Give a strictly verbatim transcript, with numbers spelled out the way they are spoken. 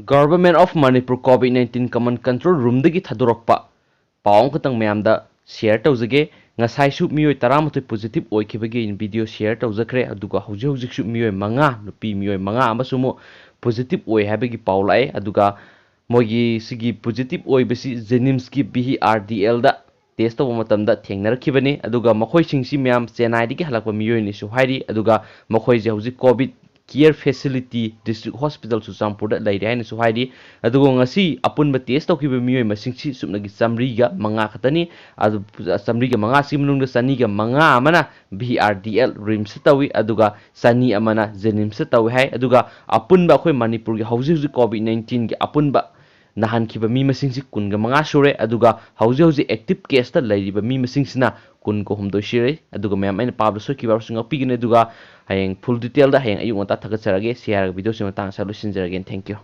Government of Manipur COVID nineteen Command Control Roomꯗꯒꯤ ꯊꯥꯗꯣꯔꯛꯄ ꯄꯥꯎ ꯑꯃꯈꯛꯇꯪ ꯃꯌꯥꯝꯗ share ꯇꯧꯖꯒꯦ꯫ ꯉꯁꯥꯏꯁꯨ ꯃꯤꯑꯣꯏ ꯇꯔꯥꯃꯥꯊꯣꯏ positive ꯑꯣꯏꯈꯤꯕꯒꯤ ꯑꯩꯅ video share ꯇꯧꯖꯈ꯭ꯔꯦ꯫ ꯑꯗꯨꯒ ꯍꯧꯖꯤꯛ ꯍꯧꯖꯤꯛꯁꯨ ꯃꯤꯑꯣꯏ ꯃꯉꯥ, ꯅꯨꯄꯤ ꯃꯤꯑꯣꯏ ꯃꯉꯥ ꯑꯃꯁꯨ ꯑꯃꯨꯛ positive ꯑꯣꯏ ꯍꯥꯏꯕꯒꯤ ꯄꯥꯎ ꯂꯥꯛꯑꯦ꯫ ꯑꯗꯨꯒ ꯃꯣꯏꯒꯤ ꯁꯤꯒꯤ positive ꯑꯣꯏꯕꯁꯤ JNIMSꯀꯤ VRDLꯗ test ꯇꯧꯕ ꯃꯇꯝꯗ ꯊꯦꯡꯅꯔꯛꯈꯤꯕꯅꯤ꯫ ꯑꯗꯨꯒ ꯃꯈꯣꯏꯁꯤꯡꯁꯤ ꯃꯌꯥꯝ ꯆꯦꯟꯅꯥꯏꯗꯒꯤ ꯍꯜꯂꯛꯄ ꯃꯤꯑꯣꯏꯅꯤꯁꯨ ꯍꯥꯏꯔꯤ꯫ ꯑꯗꯨꯒ ꯃꯈꯣꯏꯁꯦ ꯍꯧꯖꯤꯛ COVID care facility District Hospital ꯆꯨꯔꯆꯥꯟꯄꯨꯔꯗ ꯂꯩꯔꯦ ꯍꯥꯏꯅꯁꯨ ꯍꯥꯏꯔꯤ꯫ ꯑꯗꯨꯒ ꯉꯁꯤ ꯑꯄꯨꯟꯕ test ꯇꯧꯈꯤꯕ ꯃꯤꯑꯣꯏ ꯃꯁꯤꯡꯁꯤ ꯁꯨꯞꯅꯒꯤ ꯆꯥꯃꯔꯤꯒ ꯃꯉꯥ ꯈꯛꯇꯅꯤ꯫ ꯑꯗꯨ ꯆꯥꯃꯔꯤꯒ ꯃꯉꯥꯁꯤꯒꯤ ꯃꯅꯨꯡꯗ ꯆꯅꯤꯒ ꯃꯉꯥ ꯑꯃꯅ VRDL RIMSꯇ ꯇꯧꯏ, ꯑꯗꯨꯒ ꯆꯅꯤ ꯑꯃꯅ JNIMSꯇ ꯇꯧꯏ ꯍꯥꯏ꯫ ꯑꯗꯨꯒ ꯑꯄꯨꯟꯕ ꯑꯩꯈꯣꯏ ꯃꯅꯤꯄꯨꯔꯒꯤ ꯍꯧꯖꯤꯛ ꯍꯧꯖꯤꯛ COVID nineteenꯒꯤ ꯑꯄꯨꯟꯕ ꯅꯥꯍꯟꯈꯤꯕ ꯃꯤ ꯃꯁꯤꯡꯁꯤ ꯀꯨꯟꯒ ꯃꯉꯥ ꯁꯨꯔꯦ꯫ ꯑꯗꯨꯒ ꯍꯧꯖꯤꯛ ꯍꯧꯖꯤꯛ active caseꯇ ꯂꯩꯔꯤꯕ ꯃꯤ ꯃꯁꯤꯡꯁꯤꯅ ꯀꯨꯟꯒ ꯍꯨꯝꯗꯣꯏ ꯁꯨꯔꯦ꯫ ꯑꯗꯨꯒ ꯃꯌꯥꯝ, ꯑꯩꯅ ꯄꯥꯕꯗ ꯁꯣꯏꯈꯤꯕ ꯌꯥꯎꯔꯁꯨ ꯉꯥꯛꯄꯤꯒꯅꯤ꯫ ꯑꯗꯨꯒ ꯍꯌꯦꯡ full detailꯗ ꯍꯌꯦꯡ ꯑꯌꯨꯛ ꯉꯟꯇꯥ ꯊꯥꯒꯠꯆꯔꯒꯦ꯫ ꯁꯤ ꯍꯥꯏꯔꯒ videoꯁꯤ ꯃꯇꯥꯡ ꯑꯁꯤꯗ ꯂꯣꯏꯁꯤꯟꯖꯔꯒꯦ꯫ Thank you꯫